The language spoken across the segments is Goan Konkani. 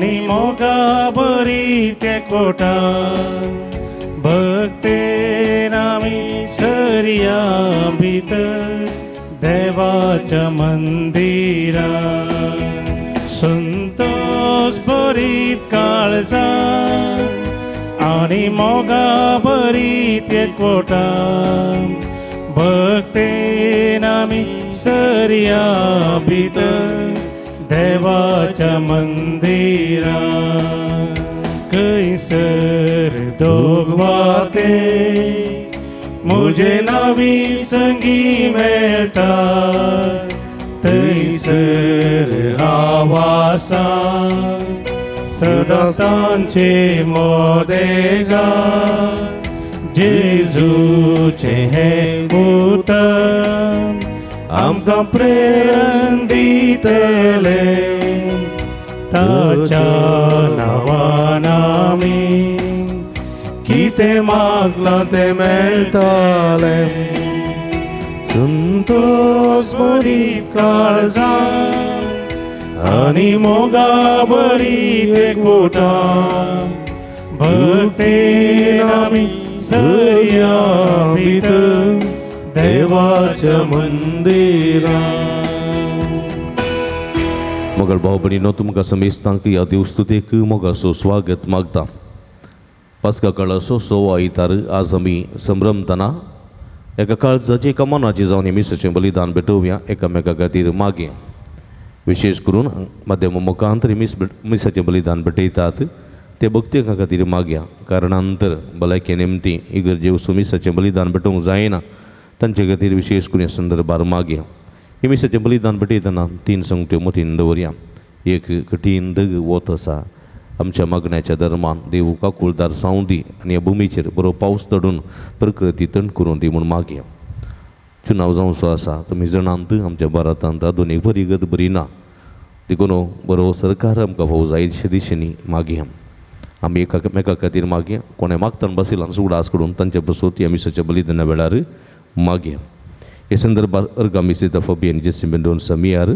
आनी मोगा बरी ते कोटा भक्तेन आमी सरया भितर देवाच्या मंदिरा संतोष भरीत काळजा आनी मोगा भरीत एकवटा भक्तेन आमी सरया भितर देवाच्या मंदिरा कैसर दोगवाते मुझे नवी संगी मेळटा थंयसर हांव आसा सदां तांचे मोदेगा जेजूचें हें उतर आमकां प्रेरण दितलें ताच्या नांवान आमी कितें मागलां तें मेळटलें संतोष भरीत काळजान आनी मोगा भरीत एकवटा भक्तेन आमी सरया भितर देवाच्या मंदिरा. मगर भाव भयणीनो तुमकां समेस्तांक ह्या देवस्तुतेक मोगाचो स्वागत मागता. पास्का काळाचो 16 आयतार आज आमी संभ्रमतना एका काळजाची एका मनाची जावन हे मिसाचें बलिदान भेटोवया एकामेका खातीर मागया. विशेष करून माध्यमा मुखांतर मिसाचें बलिदान भेटयतात ते भक्तिकां खातीर मागया. कारणांतर भलायके निमती इगर्जे वचून मिसाचें बलिदान भेटोवंक जायना तांचे खातीर विशेष करून ह्या संदर्भार मागया. हे मिसाचें बलिदान भेटयतना 3 संगत्यो मतीन दवरया. एक कठीण दग वत आसा आमच्या मागण्याच्या दरम्यान देव काकुळदार जावं दी आनी ह्या भुमीचेर बरो पावस चडून प्रकृती तण करून दी म्हूण मागया. चुनाव जावचो आसा तुमी जाणांत आमच्या भारतांत आधुनीक बरी गत बरी ना देखून बरो सरकार आमकां फावो जाय दिशेनी मागया. आमी एकामेका खातीर मागया. कोणें मागतना बसयलां उगडास करून तांचे बसून ह्या मिसाच्या बलिदाना वेळार मागया. हे संदर्भार अर्गा मिसेता फबियन जेसी मेंडोन्सा मियार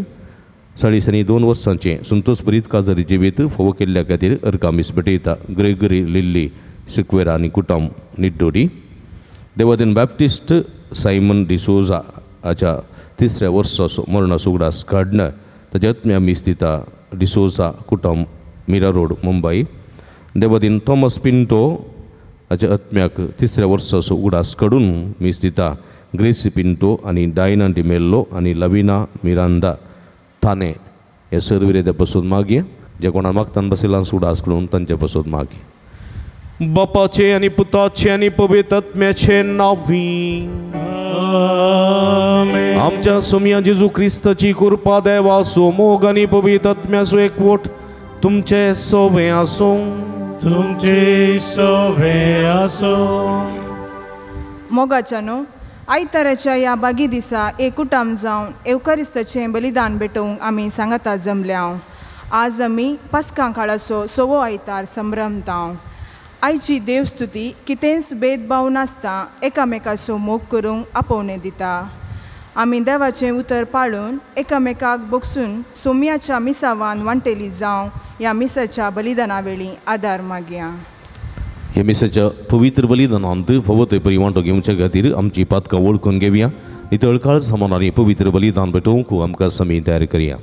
2.5 वर्सांचें संतोष भरीत काजारी जिवीत फावो केल्ल्या खातीर अर्गा मीस भेटयता. ग्रेगरी लिल्ली सिक्वेरा आनी कुटुंब निड्डोडी. देवादीन बॅप्टिस्ट सायमन डिसोजा हाच्या 3ऱ्या वर्साचो मरणाचो उगडास काडणं ताच्या आत्म्या मीस दिता डिसोजा कुटुंब मीरा रोड मुंबय. देवादीन थॉमस पिंटो हाच्या आत्म्याक 3ऱ्या वर्साचो उगडास काडून मीस दिता ग्रेसी पिंटो आनी डायना डिमेल्लो आनी लविना मिरांदा थाने हे सर्व विरेद्या पसून मागया. जे कोणा मागतान बसयलां उगडास करून तांचे पसून मागया. बापाचे आनी पुताचे आनी पवित्र आत्म्याचे नांवी आमच्या सोम्या जेजू क्रिस्ताची कृपा देवाचो मोग आनी पवित्र आत्म्याचो एकवट तुमचे सोवे आसूं. तुमचे सोवे आसूं. मोगाच्यानो आयताराच्या ह्या बागी दिसा एक कुटुंब जावन एवकारिस्ताचें बलिदान भेटोवंक आमी सांगाता जमल्या. आज आमी पास्कां काळाचो 16 आयतार संभ्रमता. आयची देवस्तुती कितेंच भेदभाव नासता एकामेकाचो मोग करूंक आपोवणें दिता. आमी देवाचें उतर पाळून एकामेकाक बगसून सोम्याच्या मिसावान वांटेली जावं ह्या मिसाच्या बलिदाना वेळी आदार मागया. ह्या मिसाच्या पवित्र बलिदानांत फावो ते परी वांटो घेवच्या खातीर आमची पातकां वळखून घेवया. नितळ काळ सामानांनी पवित्र बलिदान भेटोवंक आमकां समी तयार करया.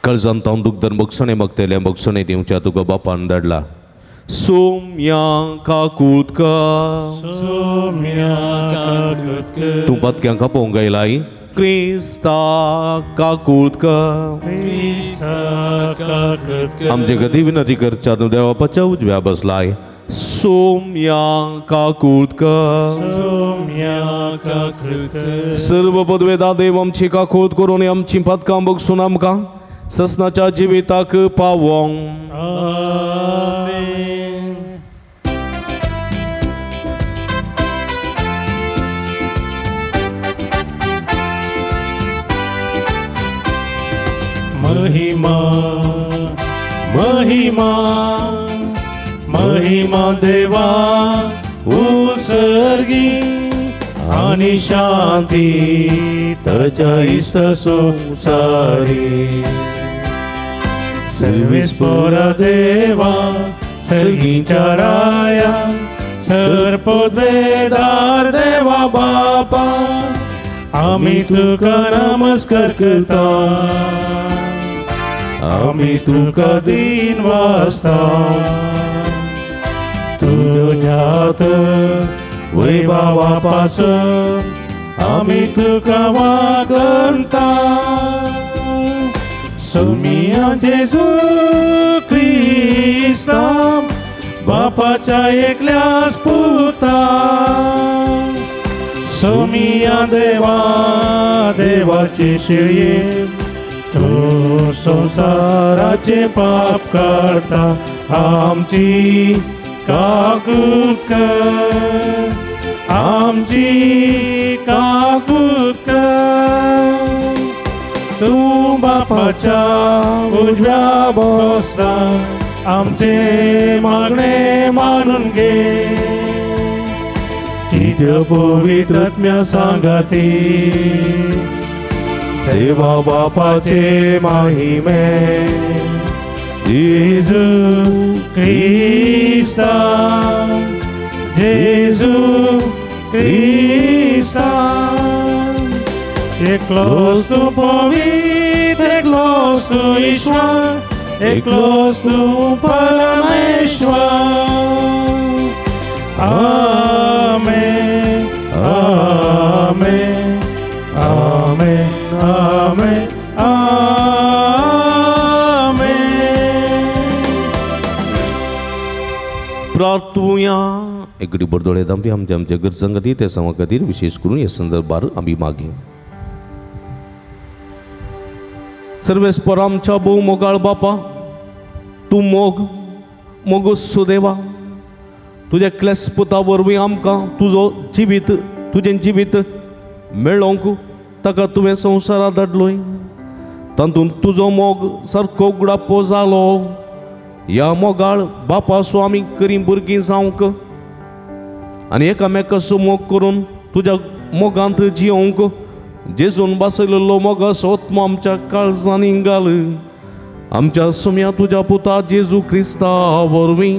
काळजांत तावन दुखदन बक्षणे मागतल्या बक्षणे दिवच्या तुका बापान धाडला. सोम्या काकूत कर सोम्या काकूत कर तूं पातक्यांक आपोवंक आयलाय क्रिस्ता काकूत कर क्रिस्ता काकूत कर आमचे खातीर विनंती करच्या तूं देवाच्या उजव्या बसलाय. सोम्या काकूत कर सोम्या काकूत कर सर्व पदवेदा देव आमची काकूत करून आमची पातकां बगसून आमकां ससनाच्या जिविताक पावोंक. आमेन. महिमा महिमा महिमा देवा उसर्गी आनी शांती ताच्या इश्ट संवसारी. सर्वेस्पोरा देवा सर्गीच्या राया सरपोदवेदार देवा बापा आमी तुका नमस्कार करता आमी तुका दिन वाजता तुज्यात वैभावा पासून आमी तुका वागणता सोमिया जेजू क्रिस्ता बापाच्या एकल्याच पुता सोमिया देवा देवाचे शिळये तूं संवसाराचे पाप काडटा आमची काकूत कर आमची काकूत कर तूं बापाच्या उजव्या बसता आमचे मागणे मानून घे कित्या पवित्र आत्म्या सांगाती देवा बापाचे महिमे जेजू क्रिस्ता जेजू क्रिस्ता एकलोच तूं पवित्र एकलोच तूं ईश्वर एकलोच तूं परमेश्वर आमेन आमेन आमेन आमेन आमेन। प्रार्थुया एकडे बरदोळे दामपी आमच्या आमच्या गरजां खातीर त्या समां खातीर विशेष करून ह्या संदर्भार आमी मागीं। सर्वेस्पर आमच्या भोव मोगाळ बापा तूं मोग मोगूच सुदेवा तुज्या क्लेस पुता वरवीं आमकां तुजो जिवीत तुजें जिवीत मेळोवंक ताका तुवें संवसारांत धाडलोय तातूंत तुजो मोग सारको उगडापो जालो ह्या मोगाळ बापासो आमी करी भुरगीं जावंक आनी एकामेकाचो मोग करून तुज्या मोगांत जियोवंक जेजून बसयलेलो मोगाचो आत्मो आमच्या काळजांनी घाल आमच्या सुम्या तुज्या पुता जेजू क्रिस्ता वरवीं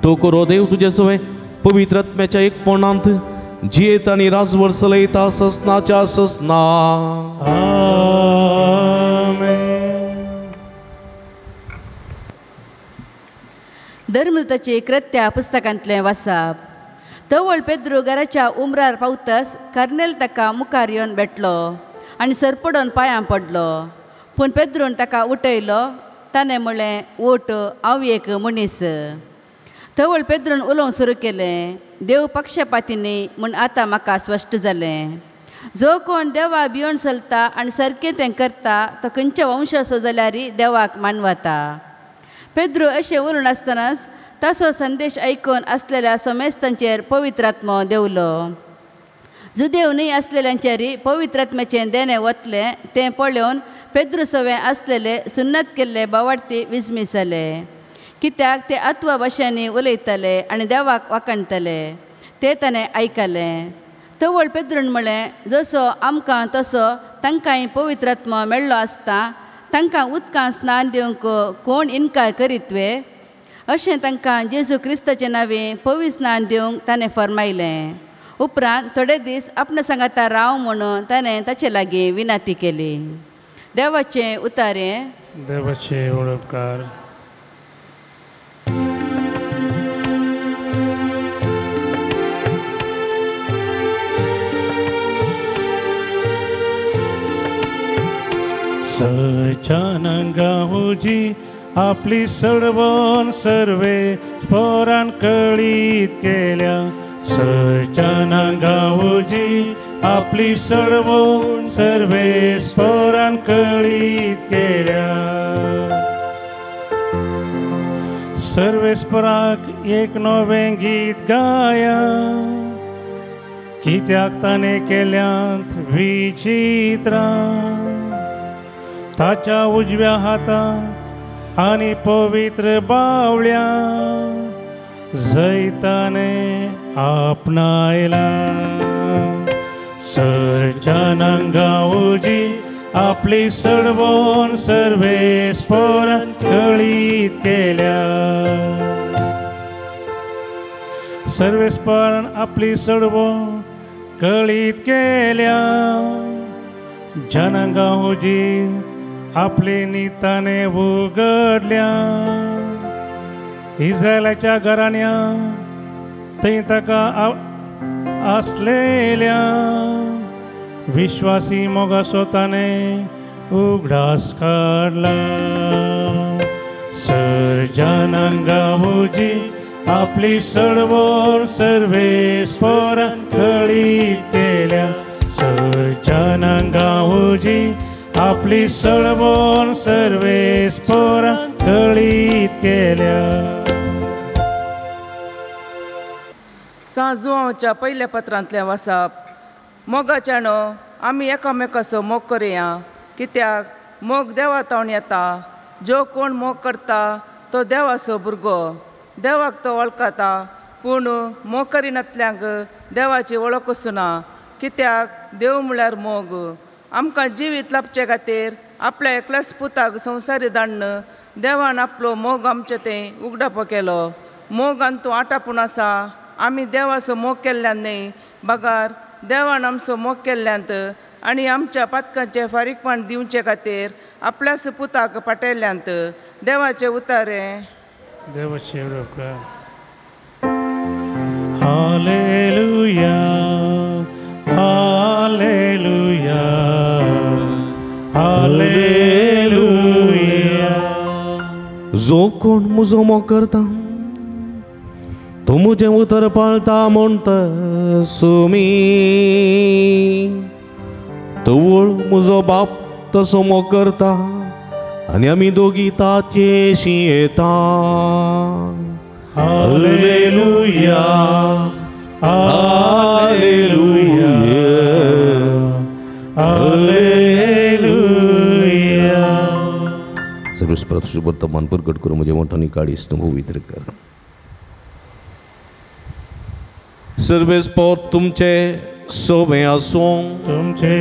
तो करो देव तुजे सवें पवित्र आत्म्याच्या एकपणांत जियेत आनी राजवर चलयता ससनाच्या ससना। धर्मदूताची कृत्या पुस्तकांतलें वासाप। तवळ पेद्रू घराच्या उमरार पावतास कर्नेल ताका मुखार येवन भेटलो आनी सरपडोन पांयां पडलो पूण पेद्रून ताका उठयलो ताणें म्हणलें ओट हांव एक मनीस। तवळ पेद्रून उलोवंक सुरू केलें देव पक्षपाती न्ही म्हूण आतां म्हाका स्पश्ट जालें जो कोण देवा भियोन चलता आनी सारकें तें करता तो खंयच्या वंशाचो जाल्यार देवाक मानवता। पेद्रू अशें उलोवन आसतनाच ताचो संदेश आयकून आसलेल्या समेस्तांचेर पवित्र आत्मो देंवलो। जुदेव न्हय आसलेल्यांचेर पवित्र आत्म्याचें देणें वतलें तें पळोवन पेद्रू सवें आसलेले सुन्नत केल्ले बावाडती विस्मी जाले कित्याक ते आत्वा भाशांनी उलयताले आनी देवाक वाखाणताले ते ताणें आयकलें। तवळ पेद्रून म्हणलें जसो आमकां तसो तांकांय पवित्र आत्मो मेळ्ळो आसता तांकां उदकां स्नान दिवंक कोण इनकार करीत वे अशें तांकां जेजू क्रिस्ताचें नांवे पवित्र स्नान दिवंक ताणें फर्मायलें। उपरांत थोडे दीस आपणा सांगाता राव म्हणून ताणें ताचे लागीं विनंती केली। देवाचें उतारें देवाचे उपकार। सचानंगाहुजी आपली सडवण सर्वे स्फोरान कळीत केल्या सचानंगाहुजी आपली सडवण सर्वे स्फोरान कळीत केल्या सर्वेस्पराक एक नवें गीत गाया कित्याक ताणें केल्यांत विचित्रां ताच्या उजव्या हातान आनी पवित्र बावळ्या जैताने आपणायला। सरचानंगाउजी आपली सडवण सर्वेस्पोरान कळीत केल्या. सर्वेस्पोरान आपली सडवण कळीत केल्या. जनांगा हुजीर आपले निताने उगडल्या. इस्रायलाच्या घराण्या थंय ताका आसलेल्या विश्वासी मोगासो ताणें उगडास काडला. सर जनांगा हुजीर आपली सडवण सर्वेस्पोरान कळीत केल्या. सर जनांगा हुजीर आपली सडवण सर्वेस्पोरान कळीत केल्या. सां जुवांवच्या पयल्या पत्रांतलें वासाप. मोगाच्यानो आमी एकामेकाचो मोग करया, कित्याक मोग देवा तावन येता. जो कोण मोग करता तो देवाचो भुरगो, देवाक तो वळखता. पूण मोग करिनातल्यांक देवाची वळख ना, कित्याक देव म्हळ्यार मोग. आमकां जिवीत लाभचे खातीर आपल्या एकल्याच पुताक संवसारी धाडून देवान आपलो मोग आमचे तें उगडापो केलो. मोग आनी आटापूण आसा. आमी देवाचो मोग केल्ल्यान न्हय, बगार देवान आमचो मोग केल्ल्यांत आनी आमच्या पातकांचें फारीकपण दिवचे खातीर आपल्याच पुताक पाटयल्ल्यांत. देवाचे उतारे. देवाचे उपकार. Hallelujah, hallelujah, hallelujah. जो कोण म्हजो मोग करता तो म्हजें उतर पाळता म्हणटा सुमी. तवळ म्हजो बाप तसो मोग करता आनी आमी दोगी ताचेशी येता. Hallelujah, hallelujah, hallelujah. सर्वेस्परा तुजें वर्तमान प्रगट करूं म्हजें मोठ्यानी काळीज तूं पवित्र कर. सर्वेस्पोर तुमचे सोबें आसूं, तुमचे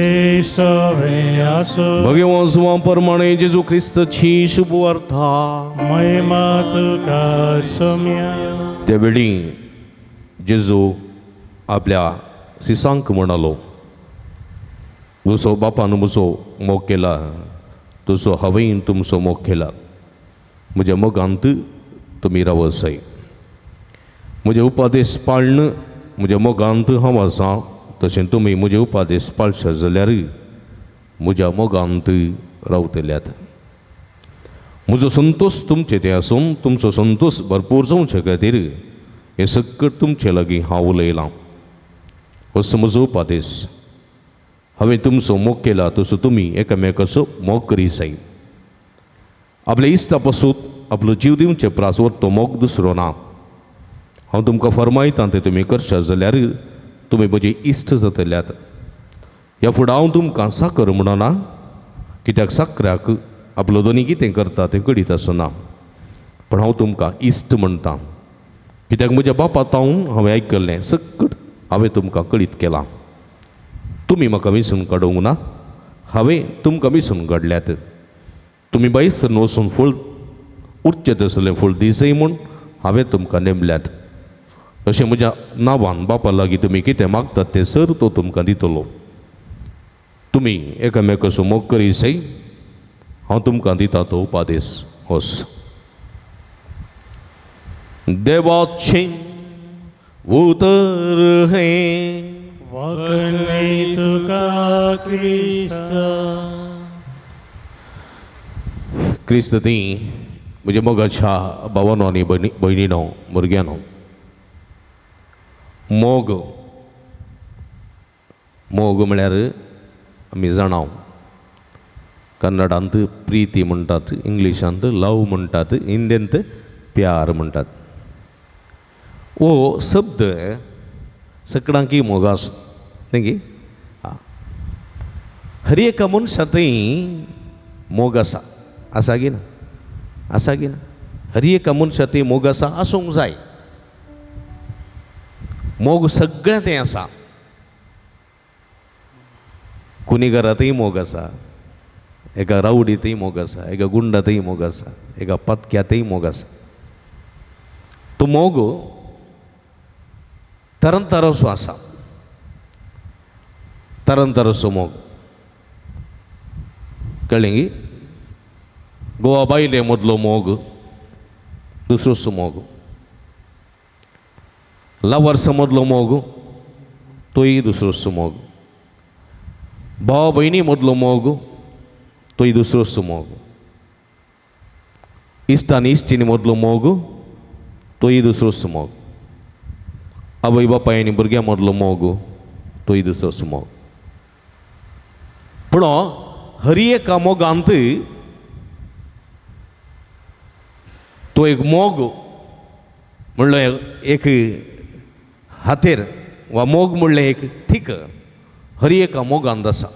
सोबें आसूं. भगवान जुवां प्रमाणे जेजू क्रिस्ताची शुभ वार्ता. महिमा तुका सोम्या. त्या वेळी जेजू आपल्या सिसांक म्हणालो, जसो बापान म्हजो मोग केला तसो हांवें तुमचो मोग केला. म्हज्या मोगांत तुमी रावसाय. म्हजे उपादेश पाळन म्हज्या मोगांत हांव आसा, तशें तुमी म्हजे उपादेश पाळशात जाल्यार म्हज्या मोगांत रावतल्यात. म्हजो संतोश तुमचे ते आसून तुमचो संतोश भरपूर जावचे खातीर हें सगळें तुमचे लागीं हांव उलयलां. असो म्हजो उपादेश. हांवें तुमचो मोग केला तसो तुमी एकामेकाचो मोग करी जाय. आपल्या इश्टा पासून आपलो जीव दिवचे प्रास तो मोग दुसरो ना. हांव तुमकां फरमायता तें तुमी करशात जाल्यार तुमी म्हजे इश्ट जातल्यात. ह्या फुडें हांव तुमकां साकर म्हणना, कित्याक साकऱ्याक आपलो दोनी कितें करता तें कळीत आसना. पूण हांव तुमकां इश्ट म्हणटा, कित्याक म्हज्या बापा तावन हांवें आयकल्लें सगळें हांवें तुमकां कळीत केलां. तुमी म्हाका विसून काडूंक ना, हांवें तुमकां विसून काडल्यात. तुमी बायसर वचून फूल उरचें तसलें फूल दिसय म्हूण हांवें तुमकां नेमल्यात. अशें म्हज्या नांवान बापा लागीं तुमी कितें मागतात तें सर तो तुमकां दितलो. तुमी एकामेकाचो मोग करीसय हांव तुमकां दिता तो उपादेश होस. देवाचें उतर हें वाखणी तुका क्रिस्ता. क्रिस्त ती म्हज्या मोगाच्या भावानो आनी भयणीनो भुरग्यांनो, मोग मोग म्हळ्यार आमी जाणाव कन्नडांत प्रिती म्हणटात, इंग्लिशांत लव म्हणटात, हिंदींत प्यार म्हणटात. हो शब्द सगळ्यांकी मोग आसा न्ही गी. हर एका मनशा थंय मोग आसा, आसा गी ना, आसा गी ना. हर एका मनशा थंय मोग आसा, आसूंक जाय. मोग सगळ्यां थंय आसा. कुनी घरांतय मोग आसा, एका रावडींतय मोग आसा, एका गुंडातय मोग आसा, एका पातक्यांतय मोग आसा. तो मोग तरांतरांचो आसा, तरांतरांचो मोग. कळ्ळें गी? गोवा बायले मदलो मोग दुसरोचो मोग, लवर्सा मदलो मोग तोय दुसरोचो मोग, भाव भयणी मदलो मोग तोय दुसरोचो मोग, इश्ट आनी इश्टिणी मदलो मोग तोय दुसरोचो मोग, आवय बापाय आनी भुरग्यां मदलो मोग तोय दुसरोचो मोग. पूण हरी एका मोगांत तो एक मोग म्हणलो एक हातेर वा मोग म्हणलें एक थीक हरी एका मोगांत आसा.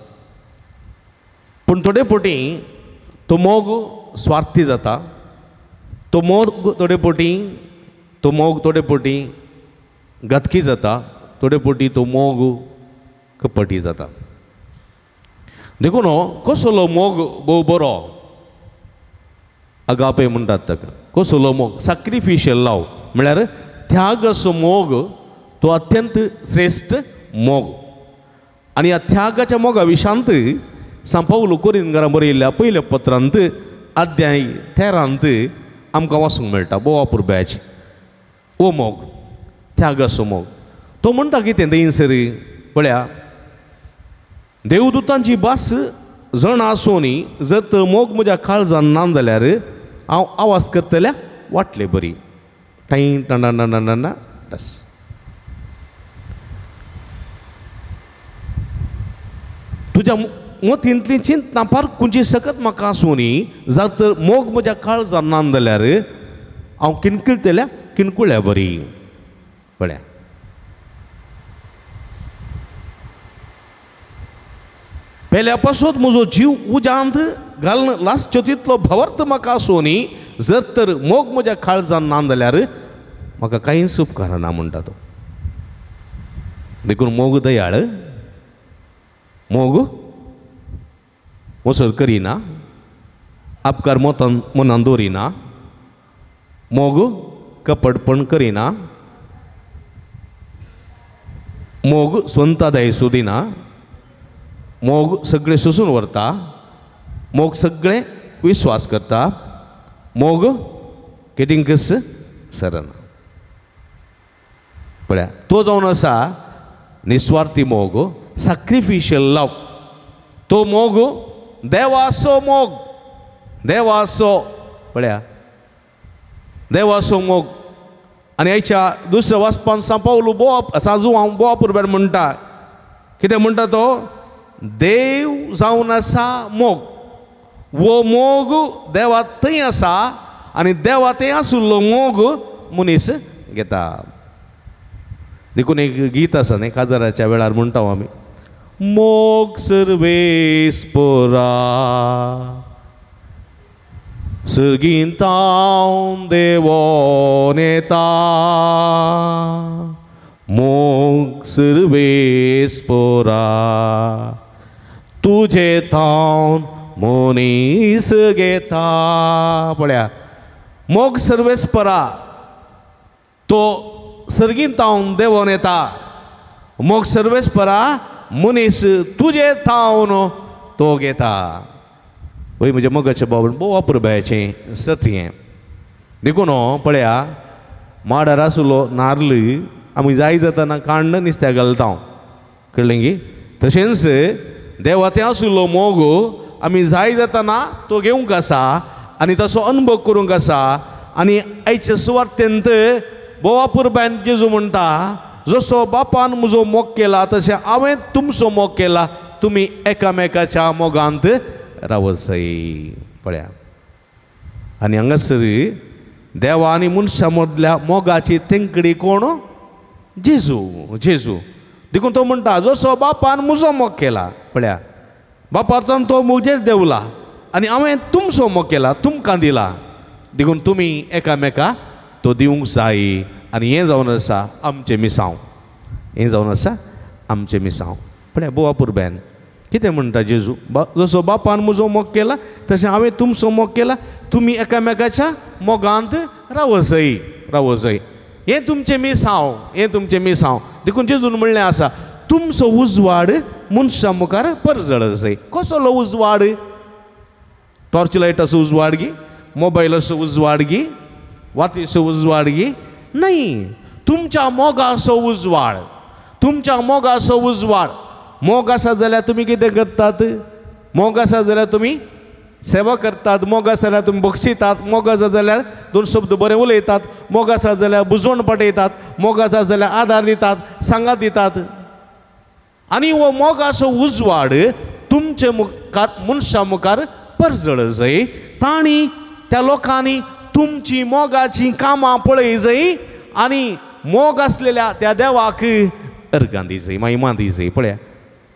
पूण थोडे फावटी तो मोग स्वार्थी जाता, तो मोग थोडे फावटी तो मोग थोडे फावटी घातकी जाता, थोडे फावटी तो मोग कपटी जाता. देखून कसलो मोग भोव बरो अगापे म्हणटात ताका, कसलो मोग सॅक्रिफिशियल लव म्हळ्यार त्याग असो मोग, तो अत्यंत श्रेश्ठ मोग. आनी ह्या त्यागाच्या मोगा विशांत सांत पावल कोरिंतकारां बरयल्ल्या पयल्या पत्रांत अध्याय 13 आमकां वाचूंक मेळटा. भोव अपुरबायेचें ओ मोग, त्याग असो मोग. तो म्हणटा कितें थंयसर पळया, देवदूतांची भास जण आसूनी जर तर मोग म्हज्या काळजान ना जाल्यार हांव आवाज करतल्या वाटले बरी टाई टाणा ना डस. तुज्या मतींतली चिंतना पारखुंची सकत म्हाका आसूनी जर तर मोग म्हज्या काळजान ना जाल्यार हांव किणकिळतल्या किणकुळ्या बरी. पळया पेल्या पासून म्हजो जीव उज्यांत घालून लासचो तितलो भावार्थ म्हाका आसूनी जर तर मोग म्हज्या काळजान ना जाल्यार म्हाका कांयच उपकारना म्हणटा तो. देखून मोग दयाळ, मोग मोसर करिना, अपकार मोतान मनान दवरिना, मोग कपटपण करिना, मोग स्वंतादाय सोदिना, मोग सगळें सोसून व्हरता, मोग सगळें विश्वास करता, मोग केटिंकस सरना. पळया तो जावन आसा निस्वार्थी मोग, सॅक्रिफिशियल लव. तो मोग देवाचो मोग, देवाचो पळया देवाचो मोग. आनी आयच्या दुसऱ्या वाचपान सांत पावल बोवा साजू हांव बोवा पुरबेर म्हणटा कितें म्हणटा तो, देव जावन आसा मोग, वो मोग देवा थंय आसा आनी देवा थंय आशिल्लो मोग मनीस घेता. देखून एक गीत आसा न्ही काजाराच्या वेळार म्हणटा आमी, मोग सर्वेस्परा सर्गींतावन देवोन येता, मोग सर्वेस्परा तुजे थावन मनीस घेता. पळया मोग सर्वेस्परा तो सर्गींतावन देवोन येता, मोग सर्वेस्परा मनीस तुजे थावन तो घेता. वय म्हज्या मोगाच्या बाबून भोव अपुरबायेचें सत्य हें. देखून पळया माडार आसलो नार्ल आमी जाय जाताना काण्ण नुस्त्याक घालता, कळ्ळें गी? तशेंच देवा थंय आशिल्लो मोग आमी जाय जाताना तो घेवंक आसा आनी तसो अनुभव करूंक आसा. आनी आयच्या सुवार्थेंत भोव अपुरबायेन जेजू म्हणटा, जसो बापान म्हजो मोग केला तशें हांवें तुमचो मोग केला, तुमी एकामेकाच्या मोगांत रावसय. पळया आनी हांगासर देवा आनी मनशां मदल्या मोगाची तेंकडी कोण? जेजू, जेजू. देखून तो म्हणटा जसो बापान म्हजो मोग केला, पळया बापान तो म्हजेर देंवला आनी हांवें तुमचो मोग केला, तुमकां दिला, देखून तुमी एकामेका तो दिवंक जाय. आनी हें जावन आसा आमचें मिसांव, हें जावन आसा आमचें मिसांव. पळया भोव अपुरबायेन कितें म्हणटा जेजू? जसो बापान म्हजो मोग केला तशें हांवें तुमचो मोग केला, तुमी एकामेकाच्या मोगांत रावसय रावसय. हें तुमचें मिसांव, हें तुमचें मिसांव. देखून जेजून म्हणलें आसा, तुमचो उजवाड मनशां मुखार परजळसय. कसलो उजवाड? टॉर्च लायटाचो उजवाड गी, मोबायलाचो उजवाड गी, वातीचो उजवाड गी? न्हय, तुमच्या मोगाचो उजवाड, तुमच्या मोगाचो उजवाड. मोग आसा जाल्यार तुमी कितें करतात? मोग आसा जाल्यार तुमी सेवा करतात, मोग आसा जाल्यार तुमी बक्षितात, मोग आसा जाल्यार दोन शब्द बरें उलयतात, मोग आसा जाल्यार बुजवण पाठयतात, मोग आसा जाल्यार आदार दितात, सांगात दितात. आनी हो मोगाचो उजवाड तुमचे मुखार मनशां मुखार परजळजय. तांणी त्या लोकांनी तुमची मोगाचीं कामां पळय जाय आनी मोग आसलेल्या त्या देवाक अर्गां दिजय, महिमा दिजय. पळया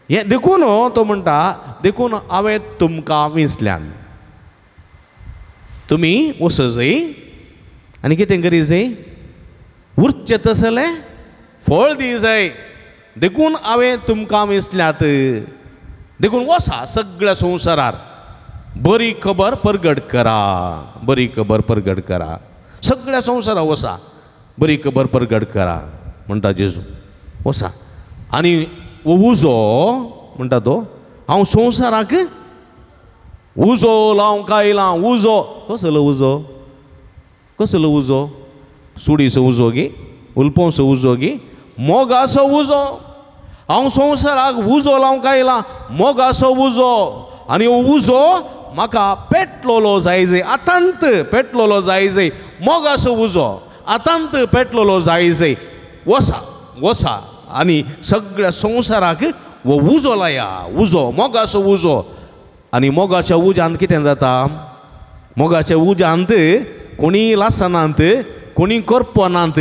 हें देखून तो म्हणटा, देखून हांवें तुमकां विंचल्यान, तुमी वसजय आनी कितें करी जाय? उरचें तसलें फळ दी जाय. देखून हांवें तुमकां विंचल्यात. देखून वसा सगळ्या संवसारार बरी खबर परगट करा, बरी खबर परगट करा. सगळ्या संवसारार वसा, बरी खबर परगट करा म्हणटा जेजू. वसा आनी हो उजो म्हणटा तो, हांव संवसाराक उजो लावंक आयलां. उजो कसलो उजो? कसलो उजो? सुडीचो उजो गी, उलपोंचो उजो गी? मोगाचो उजो. हांव संवसाराक उजो लावंक आयलां, मोगाचो उजो. आनी हो उजो म्हाका पेटलोलो जाय जाय, आतांत पेटलोलो जाय जाय. मोगाचो उजो आतांत पेटलोलो जाय जाय. वसा वसा आनी सगळ्या संवसाराक हो उजो लाया, उजो, मोगाचो उजो. आनी मोगाच्या उज्यांत कितें जाता? मोगाच्या उज्यांत कोणी लासनात, कोणी करपनात,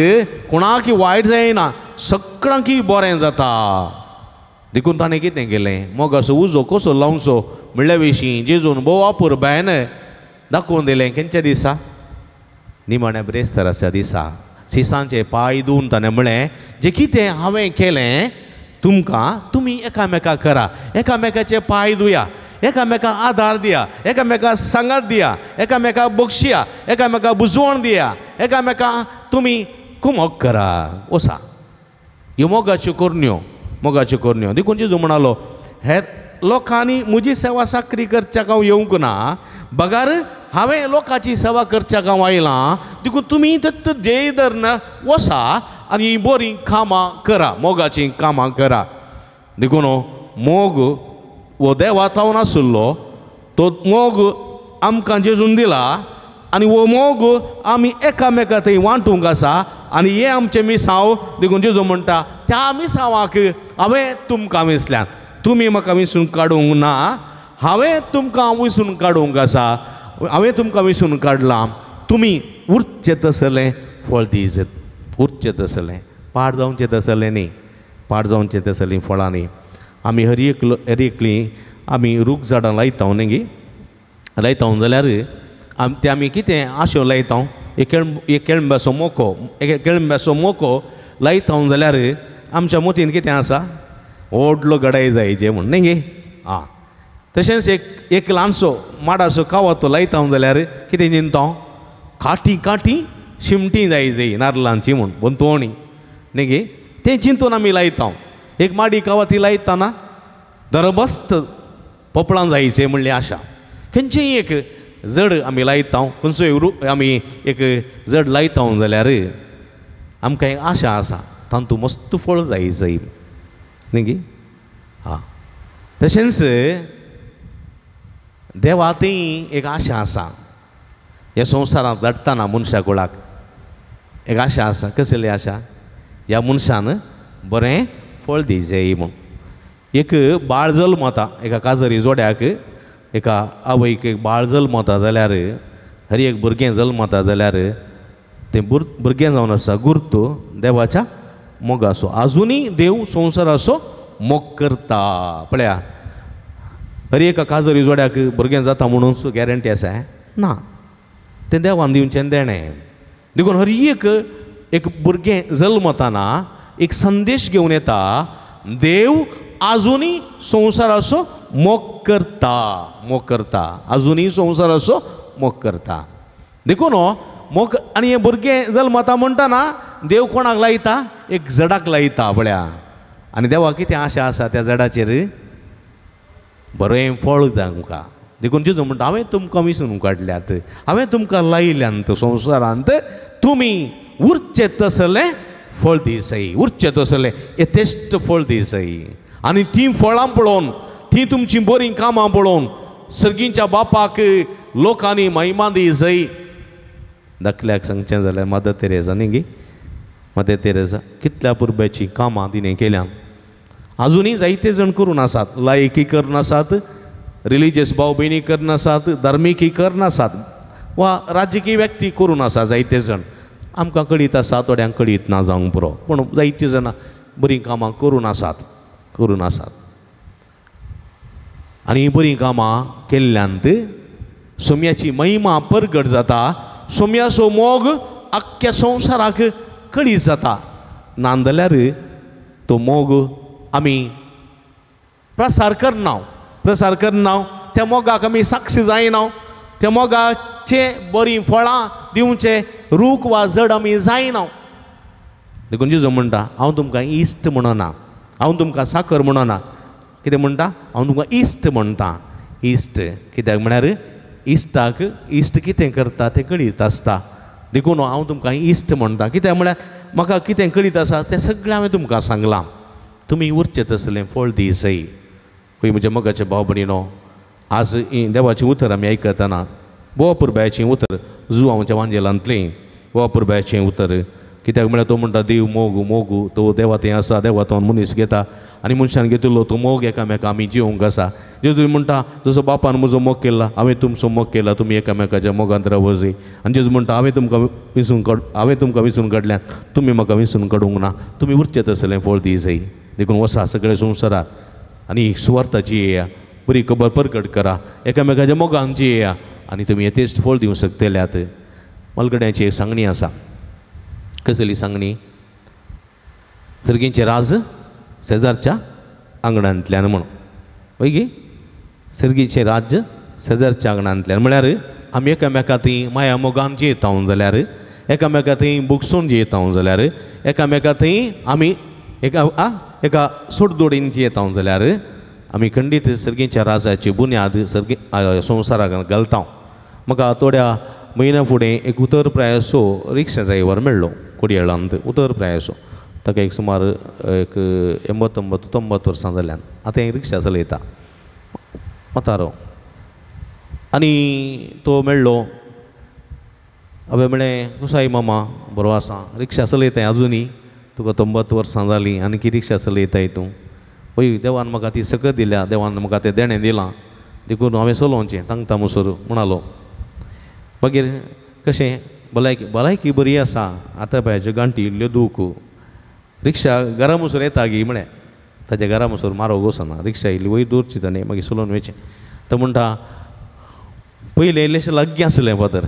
कोणाक वायट जायना, सगळ्यांकय बरें जाता. देखून ताणें कितें केलें? मोगाचो उजो कसो लावचो म्हणल्या विशीं जेजून भोव अपुरबायेन दाखोवन दिलें. खंयच्या दिसा? निमाण्या ब्रेस्ताराच्या दिसा शिसांचे पांय धुवन ताणें म्हळें, जें कितें हांवें केलें तुमकां, तुमी एकामेका करा, एकामेकाचे पांय धुया, एकामेका आदार दिया, एकामेका सांगात दिया, एकामेका बक्षिया, एकामेका बुजवण दिया, एकामेका तुमी कुमक करा. वसा ह्यो मोगाच्यो करण्यो, मोगाच्यो करण्यो. देखून जेजू म्हणालो, हेर लोकांनी म्हजी सेवा साकरी करच्याक हांव येवंक ना, बगार हांवें लोकांची सेवा करच्याक हांव आयलां. देखून तुमी दत्त ध्येय धरून वसा आनी बरीं कामां करा, मोगाचीं कामां करा. देखून मोग हो देवा थावन आशिल्लो, तो मोग आमकां जेजून दिला आनी हो मोग आमी एकामेका थंय वांटूंक आसा. आनी हें आमचें मिसांव. देखून जेजू म्हणटा, त्या मिसांवाक हांवें तुमकां विंचल्यात, तुमी म्हाका विंचून काडूंक ना, हांवें तुमकां विंचून काडूंक आसा, हांवें तुमकां विंचून काडलां. तुमी उरचें तसलें फळ दिजत, उरचें तसलें, पाड जावचें तसलें न्ही, पाड जावचें तसलीं फळां न्ही. आमी हर एकलीं आमी रूख झाडां लायता न्ही गी, लायता जाल्यार ते आमी कितें आश्यो लायता, एक केळंब्याचो मोको, एक केळंब्याचो मोको लायता जाल्यार आमच्या मतीन कितें आसा? व्हडलो गडाय जायचे म्हूण न्ही गे. आं, तशेंच एक ल्हानसो माडाचो कावातो लायता जाल्यार कितें चिंता? काठी काठी शिमटी जाय जाय नारलांची म्हूण बोंतवणी न्ही गे, तें चिंतून आमी लायता. एक माडी कावाती लायतना दरबस्त पोपळां जायचें म्हणली आशा. खंयचेंय एक जड आमी लायता, खंयचोय आमी एक जड लायता जाल्यार आमकां एक आशा आसा तातूंत मस्त फळ जाय जाय न्ही गी. आं, तशेंच देवा थंय एक आशा आसा. ह्या संवसारांत धाडटना मनशा कुळाक एक आशा आसा. कसली आशा? ह्या मनशान बरें फळ दी जाय म्हूण. एक बाळ जल्मता एका काजरी जोड्याक, एका आवयक एक बाळ जल्मता जाल्यार, हर एक भुरगें जल्मता जाल्यार तें भुरगें जावन आसा गुर्त देवाच्या मोगाचो. आजुनूय देव संवसाराचो मोग करता. पळया, हर एका काजरी जोड्याक भुरगें जाता म्हणून गॅरंटी आसा ना, तें देवान दिवचें देणें. देखून हर एक एक भुरगें जल्मताना एक संदेश घेवन येता, देव आजुनूय संवसाराचो मोग करता, मोग करता, अजुनूय संवसाराचो मोग करता. देखून मोग आनी हें भुरगें जल्मता म्हणटना देव कोणाक लायता? एक जडाक लायता पळया. आनी देवाक कितें आशा आसा त्या जडाचेर? बरें फळ तांकां. देखून जेजू म्हणटा हांवें तुमकां विसून काडल्यात, हांवें तुमकां लायल्यांत संवसारांत, तुमी उरचें तसलें फळ दिसय, उरचें तसलें यथेश्ट फळ दिसय. आनी तीं फळां पळोवन, तीं तुमचीं बरीं कामां पळोवन सर्गींच्या बापाक लोकांनी महिमा दिसय. धाकल्याक सांगचें जाल्यार मदर तेरेजा न्ही गी, मदर तेरेजा कितल्या पुरब्याचीं कामां तिणें केल्यां, आजुनूय जायते जाण करून आसात, लायकी करून आसात, रिलिजियस भाव भयणी करून आसात, धार्मिकी करून आसात वा राजकीय व्यक्ती करून आसा जायते जाण. आमकां कळीत आसा, थोड्यांक कळीत ना जावंक पुरो, पूण जायतीं जाणां बरीं कामां करून आसात, करून आसात. आनी बरीं कामां केल्ल्यांत सोम्याची महिमा परगट जाता, सोम्याचो मोग आख्ख्या संवसाराक कळीत जाता. ना जाल्यार तो मोग आमी प्रसार करना, प्रसार करना, त्या मोगाक आमी साक्षी जायना, त्या मोगाचे बरीं फळां दिवचे रूख वा जड आमी जायना. देखून जेजू म्हणटा हांव तुमकां इश्ट म्हणना, हांव तुमकां साकर म्हणना. कितें म्हणटा? हांव तुमकां इश्ट म्हणटा. इश्ट कित्याक म्हळ्यार इश्टाक इश्ट कितें करता तें कळीत आसता. देखून हांव तुमकां इश्ट म्हणटा, कित्याक म्हळ्यार म्हाका कितें कळीत आसा तें सगळें हांवें तुमकां सांगलां. तुमी उरचें तसलें फळ दिसय. पळय म्हज्या मोगाचे भाव भयणीनो, आज हीं देवाचीं उतर आमी आयकतना, बोवा पुरबायचें उतर जुवांच्या वांजेलांतलें बोवा पुरबायचें उतर, कित्याक म्हळ्यार तो म्हणटा देव मोग मोग, तो देवा थंय आसा, देवा तो मनीस घेता आनी मनशान घेतिल्लो तो मोग एकामेका आमी जिवंक आसा. जेजू म्हणटा जसो बापान म्हजो मोग केला हांवें तुमचो मोग केला, तुमी एकामेकाच्या मोगांत रावजय. आनी जेजू म्हणटा हांवें तुमकां विसून काड, हांवें तुमकां विसून काडल्यान, तुमी म्हाका विसून काडूंक ना, तुमी उरचें तसलें फळ दिसय. देखून वसा सगळें संवसारार आनी सुवार्थाची येया, बरी खबर परगट करा, एकामेकाच्या मोगान जियेया आनी तुमी यथेश्ट फळ दिवंक शकतल्यात. मालगड्याची एक सांगणी आसा. कसली सांगणी? सर्गींचें राज शेजारच्या आंगणांतल्यान म्हणून. हय गी? सर्गीचें राज्य शेजारच्या आंगणांतल्यान म्हळ्यार आमी एकामेका थंय माया मोगान जियेता जाल्यार, एकामेका थंय भोगसून जियेता जाल्यार, एकामेका थंय आमी एका एका सोडदोडीन जियेता जाल्यार आमी खंडीत सर्गीच्या राजाची बुन्याद सर्गी संवसाराक घालता. म्हाका थोड्या म्हयन्या फुडें एक उतर प्रायसो रिक्षा ड्रायव्हर मेळ्ळो कोडयेळांत. उतर प्रायसो ताका एक सुमार एक 89 90 वर्सां जाल्यान. आतां एक रिक्षा चलयता म्हातारो. आनी तो मेळ्ळो, हांवें म्हळें कुसाय मामा बरो आसा, रिक्षा चलयताय आजुनूय, तुका 90 वर्सां जालीं आनी की रिक्षा चलयताय तूं. पळय देवान म्हाका ती सकत दिल्या, देवान म्हाका तें देणें दिलां, देखून हांवें चलोवचें तांगता मुसर म्हणालो. मागीर कशें भलायकी? भलायकी बरी आसा, आतां पांयाच्यो गांठी इल्ल्यो दूख. रिक्षा घरा मुसर येता गी म्हळें, ताच्या घरा मुसर मारोग वचना, रिक्षा इल्ली वयर दवरची ताणें मागीर चलोवन वयचें. तो म्हणटा पयलें इल्लेशें लागीं आसलें फातर,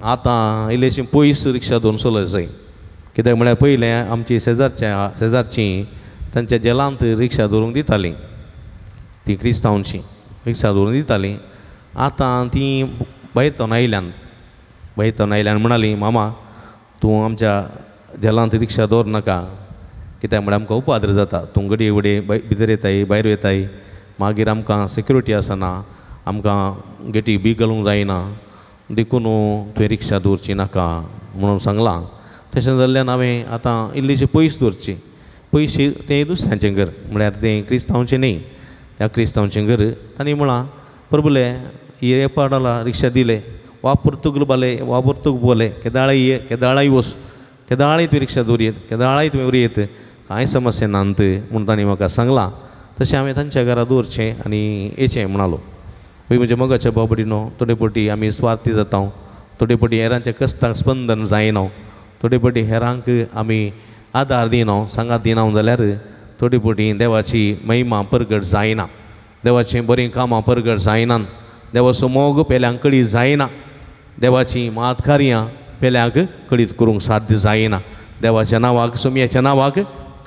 आतां इल्लेशें पयस रिक्षा दवरून चलत जाय. कित्याक म्हळ्यार पयलें आमची शेजारच्या शेजारचीं तांच्या जेलांत रिक्षा दवरूंक दितालीं, ती क्रिस्तांवची रिक्षा दवरून दितालीं. आतां तीं भायर आयल्यान, भायर आयल्यान म्हणाली मामा तूं आमच्या जेलांत रिक्षा दवर नाका, कित्याक म्हळ्यार आमकां उपाद्र जाता, तूं घडये घडये भितर येताय भायर येताय, मागीर आमकां सेक्युरिटी आसना, आमकां गेटी बी घालूंक जायना, देखून तुवें रिक्षा दवरची नाका म्हणून सांगलां. तशें जाल्ल्यान हांवें आतां इल्लीशी पयस दवरची. पयशे तें दुसऱ्यांचें घर, म्हळ्यार तें क्रिस्तांवचें न्ही, त्या क्रिस्तांवचें घर. तांणी म्हळां परबुले ये पाडाला रिक्षा दिले, वापरतूक बाले वापरतूक बोले, केदाळाय ये केदाळाय वस, केदाळाय तुवें रिक्षा दवरयेत, केदाळाय तुवें उरयेत, कांय समस्या ना म्हूण तांणी म्हाका सांगलां. तशें हांवें तांच्या घरा दवरचें आनी येचें म्हणालो. पळय म्हज्या मोगाच्या बाबडीनो, थोडे फावटी आमी स्वार्थी जाता, थोडे फावटी हेरांच्या कश्टांक स्पंदन जायना, थोडे फावटी हेरांक आमी आदार दिना, सांगात दिना जाल्यार थोडे फावटी देवाची महिमा परगट जायना, देवाचीं बरीं कामां परगट जायना, देवाचो मोग पेल्यांक कळीत जायना, देवाचीं मात कार्यां पेल्यांक कळीत करूंक साध्य जायना. देवाच्या नांवाक सोमयाच्या नांवाक